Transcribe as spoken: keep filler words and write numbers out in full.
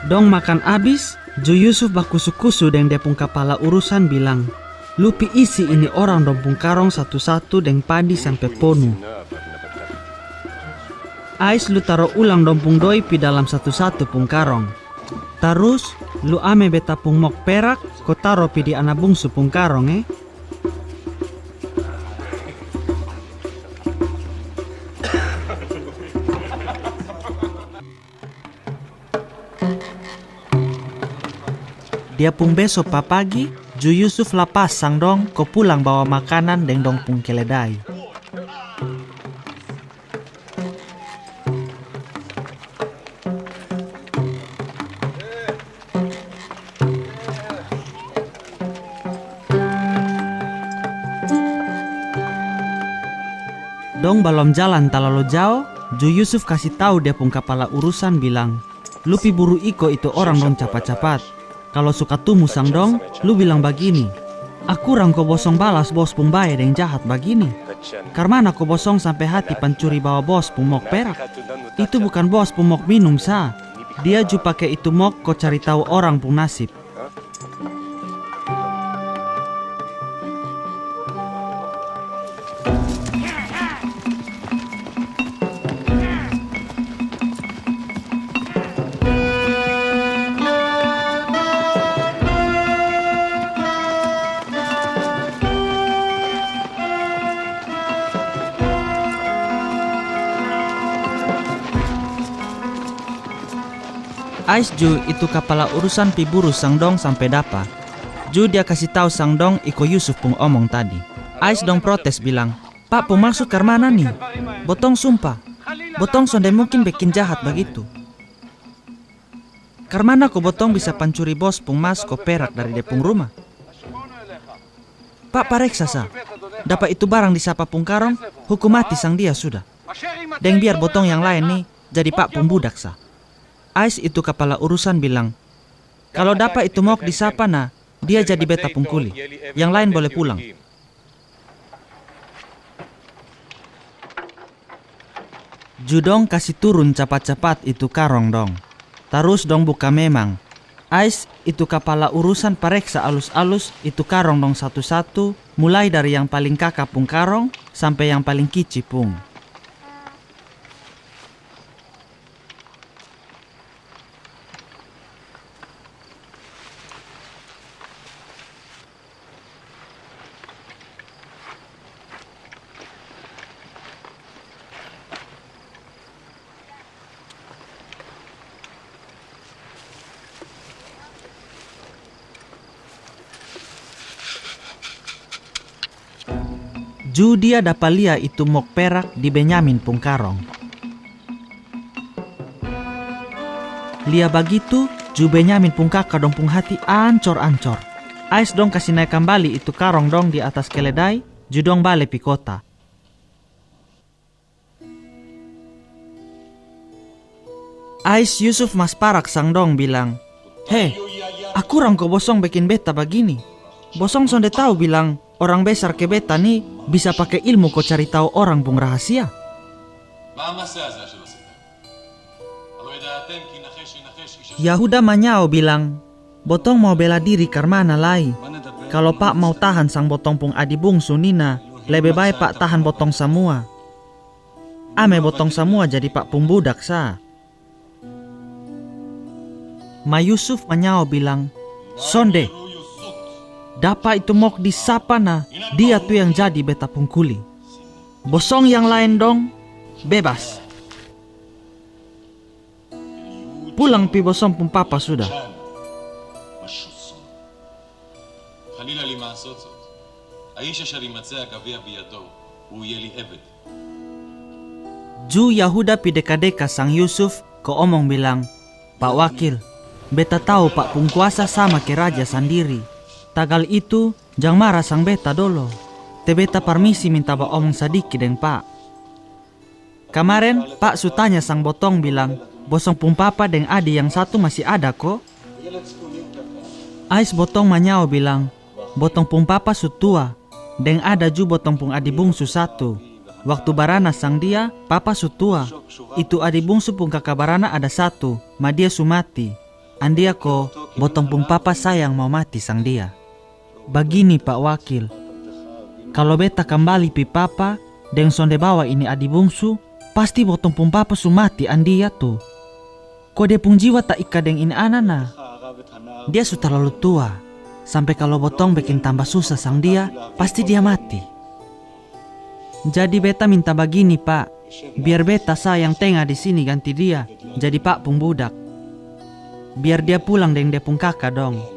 Dong makan abis, ju Yusuf bakusu-kusu deng dia pung kapala urusan bilang, "Lu pi isi ini orang dong pung karong satu-satu deng padi sampe ponu. Ais lu taro ulang dong pung doi pi dalam satu-satu pung karong. Tarus, lu ame beta pung mok perak, ko taro pi di ana bungsu pung karong, e." Dia pung beso papagi, ju Yusuf lapas sang dong ko pulang bawa makanan deng dong pung keledai. Dong balom jalan talalu jao, ju Yusuf kasi tau dia pung kapala urusan bilang, "Lu pi buru iko itu orang dong capat-capat. Kalo su katumu sang dong, lu bilang bagini, 'Akurang ko bosong balas bos pung bae deng jahat bagini? Karmana ko bosong sampe hati pancuri bawa bos pung mok perak? Itu bukan bos pung mok minum sa. Dia ju pake itu mok ko cari tau orang pung nasib.'" Ais ju itu kapala urusan pi buru sang dong sampe dapa. Ju dia kasi tau sang dong iko Yusuf pung omong tadi. Ais dong protes bilang, "Pa pung maksud karmana ni? Botong sumpa, botong sonde mungkin bekin jahat bagitu. Karmana ko botong bisa pancuri bos pung mas ko perak dari dia pung ruma? Pa pareksa sa, dapa itu barang di sapa pung karong, hukum mati sang dia suda. Deng biar botong yang laen ni jadi pa pung budak sa." Ais itu kapala urusan bilang, "Kalo dapa itu mok di sapa na, dia jadi beta pung kuli. Yang laen bole pulang." Ju dong kasi turun capat-capat itu karong dong. Tarus dong buka memang. Ais itu kapala urusan pareksa alus-alus itu karong dong satu-satu, mulai dari yang paling kaka pung karong sampe yang paling kici pung. Ju dia dapa lia itu mok perak di Benyamin pung karong. Lia bagitu, ju Benyamin pung kaka dong pung hati ancor-ancor. Ais dong kasi nae kambali itu karong dong di atas keledai, ju dong bale pi kota. Ais Yusuf mas parak sang dong bilang, "He, akurang ko bosong bekin beta bagini. Bosong sonde tau bilang orang besar ke beta ni bisa pake ilmu ko cari tau orang pung rahasia?" Yahuda manyao bilang, "Botong mau bela diri karmana lai? Kalo pa mau tahan sang botong pung adi bungsu ni na, lebe bae pa tahan botong samua. Ame botong samua jadi pa pung budak sa." Ma Yusuf manyao bilang, "Sonde. Dapa itu mok di sapa na, dia tu yang jadi beta pung kuli. Bosong yang laen dong bebas. Pulang pi bosong pung papa suda." Ju Yahuda pi deka-deka sang Yusuf ko omong bilang, "Pa wakil, beta tau pa pung kuasa sama ke raja sandiri. Tagal itu, jang mara sang beta dolo. Te beta parmisi minta baomong sadiki deng pa. Kamaren, pa su tanya sang botong bilang, bosong pung papa deng adi yang satu masi ada ko?" Ais botong manyao bilang, "Botong pung papa su tua, deng ada ju botong pung adi bungsu satu. Waktu barana sang dia, papa su tua. Itu adi bungsu pung kaka barana ada satu, ma dia su mati. Andia ko botong pung papa sayang mau mati sang dia. Bagini pak wakil, kalo beta kambali pi papa deng sonde bawa ini adi bungsu, pasti botong pung papa su mati andia tu. Ko dia pung jiwa ta ika deng ini ana na. Dia su talalu tua, sampe kalo botong bekin tamba susa sang dia, pasti dia mati. Jadi beta minta bagini pak, biar beta sa yang tenga di sini ganti dia jadi pak pung budak. Biar dia pulang deng dia pung kaka dong.